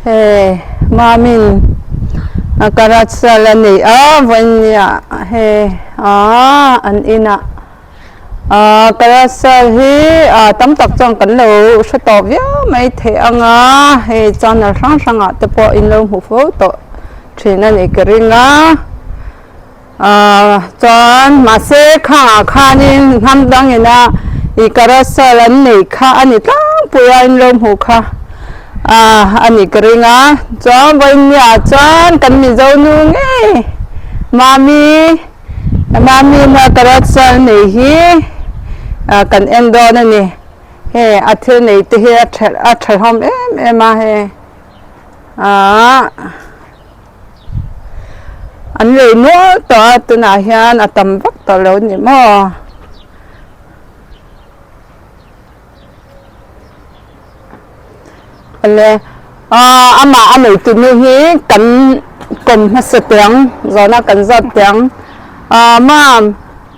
Hei Mamin a garage sale a nei a vawinia hei aaa an inah aaa garage sale hi ah tam tak chuan kan lo hre tawh viau mai thei ang a hei channel hrang hrangah te pawh in lo hmu fo tawh thin a nih ka ring a. Ahh chuan mahse khangah khanin hnam dangina ih carousel an neih kha a ni tlangpui a in lo hmuh kha ahh a nih ka ring a chuan vawinia chuan kan mizo nu ngei mami mami na carousel neih hi ah kan en dawn a ni hei a thil neih te hi a tha a tha hlawm em em a hei ahh. An lei nual tawh a tunah hian a tam vak tawh lo ni maw. Awle aaa amah a neitu nu hi kan kawm hmasa teh ang zawhna kan zawt teh ang aaa mam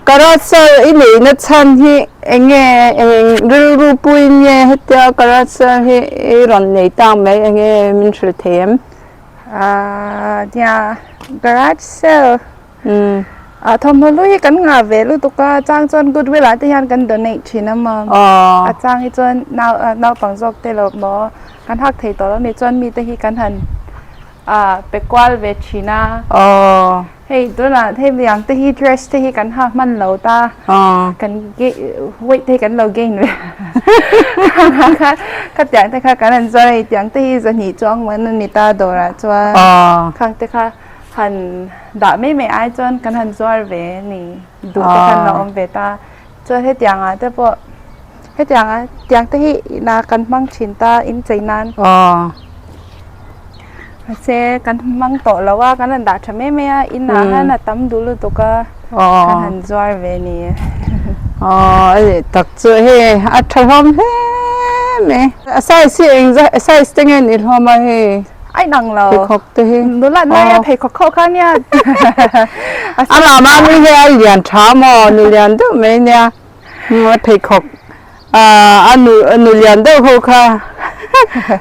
Karasal i neihna chhan hi eng nge eng rilru puiin nge hetia karasal hi i rawn nei tak mai eng nge min hrilh thei em? Ahh nia garage sale ah thawmhnaw hlui hi kan ngah ve lutuk a chang chuan goodwill ah te hian kan donate thin a maw a chang hi chuan nau naupang zawk te lo maw kan hak thei tawh lo ni chuan mite hi kan han ah pe kual ve thin a. Hei tunah hei miang te hi dress te hi kan ha hman lo ta kan weight te hi kan lo gain ve a khatiang te kha kan han zawr a hei tiang te hi zahnih chuang man a ni ta dawrah chuan khang te kha han dah mai mai ai chuan kan han zuar ve a ni duh te khan lo awm ve ta chuan hetiang ah te pawh hetiang ah tiang te hi inah kan hmang thin ta inchei nan. Mahse kan hmang tawh lo a, kan han dah tha mai mai a, inah hian a tam duh lutuk a, kan han zuar ve ni. Aw a leh tak chu hei a tha hlawm hle mai. A size hi eng zah size te nge ni hlawm a hei? A inang lo. Pheikhawk te hi. Nula laia pheikhawk ho kha nia. Amah mahni hi a lian tha maw? Nu lian deuh mai nia. Pheikhawk a nu lian deuh ho kha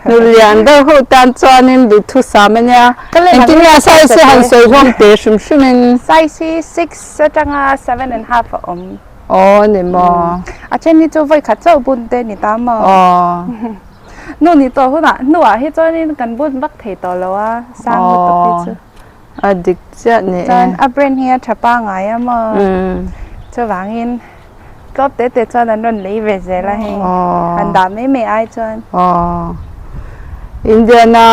nu lian deuh ho tan chuanin duhthusam a nia engtin nge a size hi han sawi hlawm teh hrim hrimin size hi 6 atanga 7 and half a awm aw ni maw a then hi chu vawi khat chauh bun te ni ta maw aw nu ni tawh hunah hnuah hi chuanin kan bun vak thei tawh lo a sang lutuk hi chu A dik chiah ni e. Chuan a brand hi a tha pangai a maw? Chuvangin tlawp te te chuan an rawn lei ve zel a hei. Han dah mai mai ai chuan. Aw. Indiana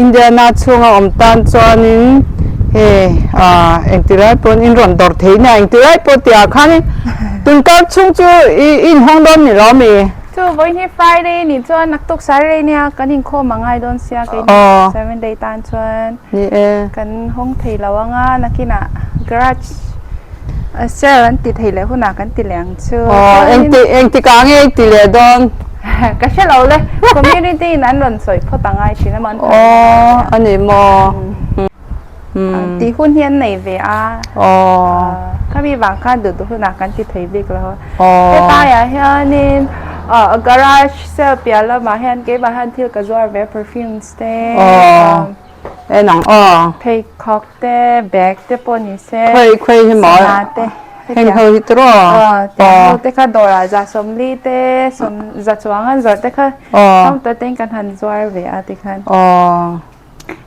Indiana chhunga awm tan chuanin hei ah engtilai pawn in rawn dawr thei nia engtilai pawh tihah khanin tunkar chhung chu i inhawng dawn ni lo mi? Chu vawiin hi Friday nih chuan naktuk Saturday nia kan inkhawm a ngai dawn sia keini seven day tan chuan kan hawng thei lo anga nakinah garage sale an ti thei leh hunah kan ti leh ang chu. Aw engti engtikah nge i ti leh dawn? Ka hre lo le community in an rawn sawi phawt a ngai thin a maw an Aw a ni maw? Tih hun hi an nei ve a, khami vang khan duh duh hunah kan ti thei bik lo. Hetlaiah hianin garage sale piah lamah hian keimah hian thil ka zuar ve perfumes te, pheikhawk te, bag te pawh ni se, sana te, tiang ho te kha dawrah za sawmli te, za chuang an zawrh te kha tlawm ta ten kan han zuar ve a tikhan.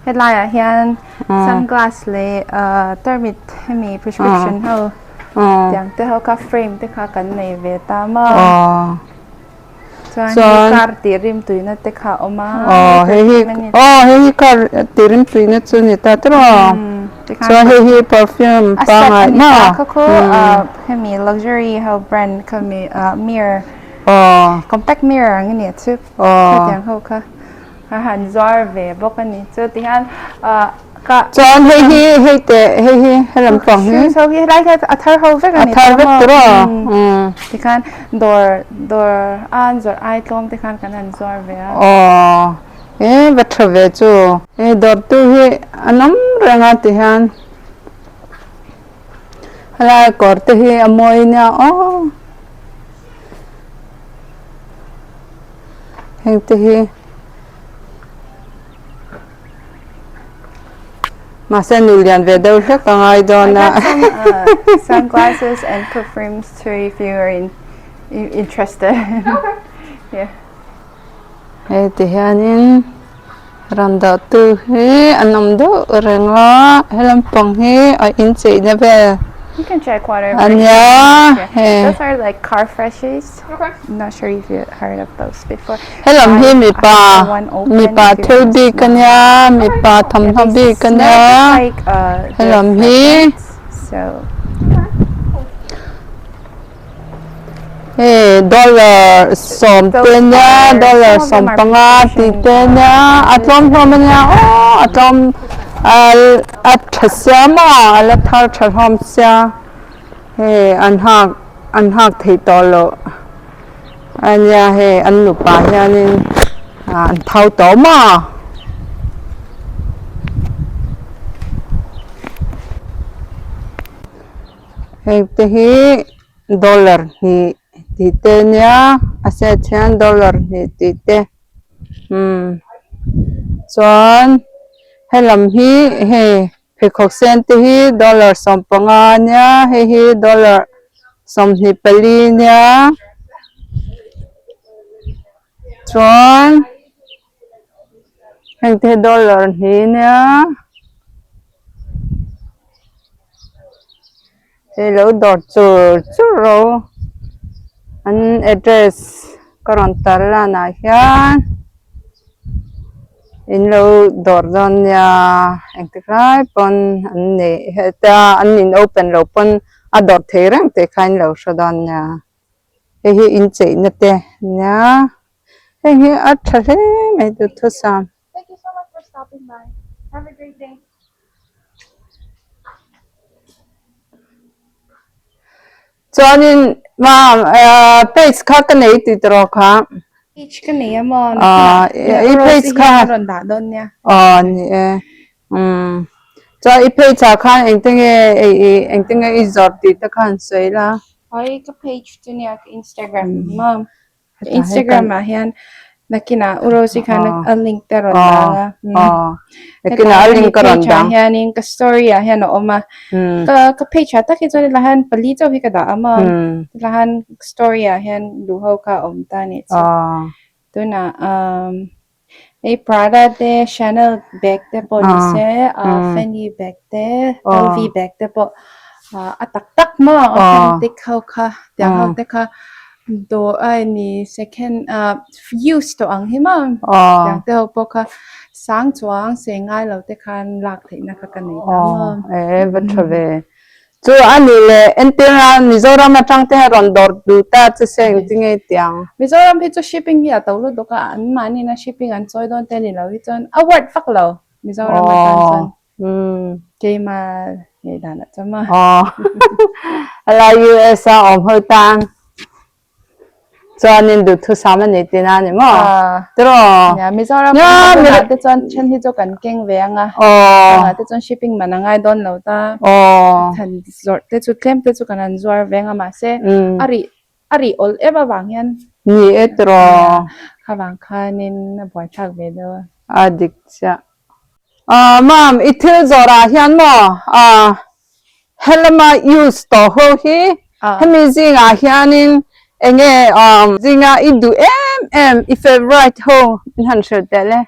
Helaiah hian sunglass leh tarmit hemi prescription ho tiang te ho kha frame te kha kan nei ve ta maw chuan hei car tih rim tuina te kha a awm a hei hi aw hei hi car tih rim tuina chu a ni ta tiraw chuan hei hi perfume pangngai maw kha khu hemi luxury ho brand kha mi mirror compact mirror ang a ni chu hetiang ho kha. A han zuar ve bawk a ni. Chu ti hian ah ka. Chuan hei hi hei teh hei hi helam pang hi. Shoes ho hi helai hian a thar ho vek a ni. A thar vek tur aw. Ti khan dawr dawr a an zawrh ai tlawm te khan kan han zuar ve a. Aw e va tha ve chu. E dawrtu hi an awm reng a ti hian helai kawr te hi a mawi nia aw. Heng te hi. Mahse nu lian ve deuh hlek a ngai dawn a. I got some uh, sunglasses and perfumes too if you are in, interested. Okay. yeah. Hei ti hianin rawn dahtu hi an awm deuh reng a, he lampang hi a incheina vel You can check whatever. a nia hei. Those are like car freshies. Okay. I'm not sure if you heard of those before. He lam hi mipa mipa thil bik a nia mipa thawmhnaw bik a nia he lam hi. So Hei dollar 10 te nia dollar 15 tih te nia a tlawm hlawm a nia aw a tlawm a tha sia maw a la thar tha hlawm sia hei an hak an hak theih tawh loh a nia hei an nupa hianin an thau tawh maw. Heng te hi dollar hnih tih te a nia a set hian dollar hnih tih te umm chuan helam hi hei pheikhawk sen te hi dollar 15 a nia hei hi dollar 24 a nia chuan. Heng te hi dollar hnih nia hei lo dawr chur chur ro an address ka rawn tar lanah hian in lo dawr dawn nia engtik lai pawn an neih heta an in open loh pawn a dawr thei reng tih kha in lo hre dawn nia hei hi incheina te nia. Heng hi a tha hle mai duhthusam. Thank you so much for stopping by. Have a great day. Chuanin ma page kha ka nei tih tawh kha. Page ka nei a maw? I page kha. Rawn dah dawn nia. Aw ni e. Umm. Chuan i page ah khan engtenge engtenge i zawrh tih te khan sawi la. Oi ka page chu nia ka Instagram maw? Instagram ah hian nakinah U Rosie khan a link te rawn dang a. Nakinah a link ka rawn dang. Hianin ka story ah hian a awm a. Ka ka page ah tak hi chuan hetah hian pali chauh hi ka dah a maw. Hetah hian story ah hian duh ho kha a awm ta a nih chu. Tunah umm hei Prada te Chanel bag te pawh ni se Fendi bag te LV bag te pawh a tak tak maw authentic ho kha tiang ho te kha dawr a ni second ah use tawh ang hi maw tiang te ho pawh kha sang chuang se ngai lo te khan lak theihna kha ka nei ta maw. E va tha ve. Chu a nih leh entirna Mizoram atang te hian rawn dawr duh ta che se engti nge tiang? Mizoram hi chu shipping hi a to lutuk a, an mahni na shipping an chawi dawn te a ni lo hi chuan a worth vak lo Mizoram atang chuan keima ngei dan ah chuan maw. Helai US a awm ho tan Chuanin duhthusam a ni tihna a ni maw? Tiraw? Nia, Mizoram kan kal hunah te chuan then hi chu kan keng ve ang a. Chungah te chuan shipping man a ngai dawn lo ta. Than zawrh te chu tlem te chu kan han zuar ve ang a mahse a rih a rih awl em avang hian. Ni e tiraw? Kha vang khanin a buaithlak ve deuh a. A dik chiah. Ma'am, i thil zawrah hian maw Helama use tawh ho hi hemi zingah hianin enge zinga i duh em em i favourite ho min han hrilh teh le.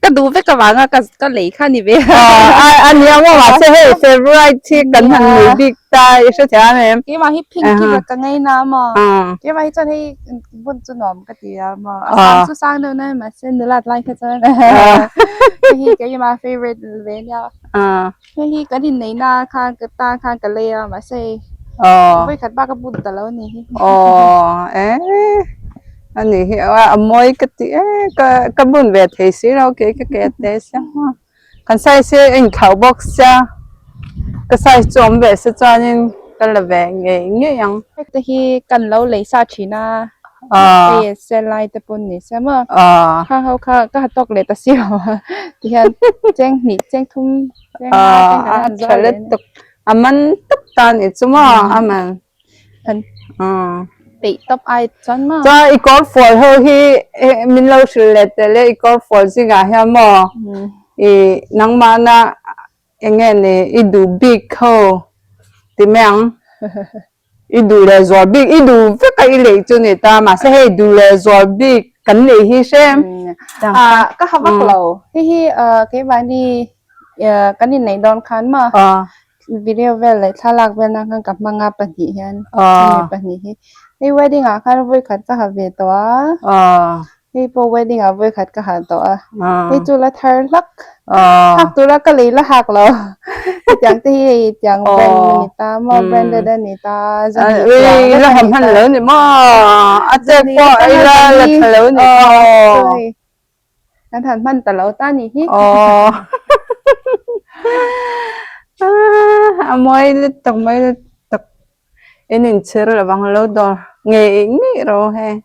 Ka duh vek avanga ka ka lei kha ni ve. A nia maw mahse hei favourite hi kan han nei bik ta i hre thiam em? Keimah hi pink hi ka ngaina a maw? Keimah hi chuan hei bun chu nuam ka ti a maw? A sang chu sang deuh na mahse nulat lai kha chuan hei hi keimah favourite ve nia. Hei hi kan inneihna khan ka tan khan ka lei a mahse hei vawi khat bak a bun ta lo a ni hi. Aw e a ni hi a mawi ka ti e ka ka bun ve thei si lo kei ka ke te sia kan size hi a inthlauh bawk sia ka size chu awm ve se chuanin ka la ve ngei ngei ang. Heta hi kan lo lei sa thin a. Hei sel lai te pawn ni se maw khang ho kha ka ha tawk leh ta si lo a ti hian cheng hnih cheng thum cheng nga cheng kan han zuar leh tuk a man tawp ta ni chu maw a man kan peih tawp ai chuan maw chuan i kawr fual ho hi min lo hrilh leh tel e i kawr fual zingah hian maw. I nangmahna eng nge ni i duh bik ho ti mai ang. I duh leh zual bik i duh vek a i lei chu ni ta mahse hei duh leh zual bik kan neih hi hrem. Ka ha vak lo. Hei hi keimahni kan inneih dawn khan maw video vel leh thlalak vel nan khan ka hmang a pahnih hian hemi pahnih hi. Hei wedding ah khan vawikhat ka ha ve tawh a. Hei pawh wedding ah vawikhat ka ha tawh a. Hei chu la thar hlak. Hak tura ka lei la hak lo. Hetiang te hi hei tiang brand a ni ta maw branded a ni ta zahnih chuang vek a ni ta. Lo ni maw a chet pawh ei la la tha lo ni maw. Kan han hman ta lo ta ni hi. A mawi lutuk mawi lutuk in inchhir lovang lo dawr ngei ngei rawh hei.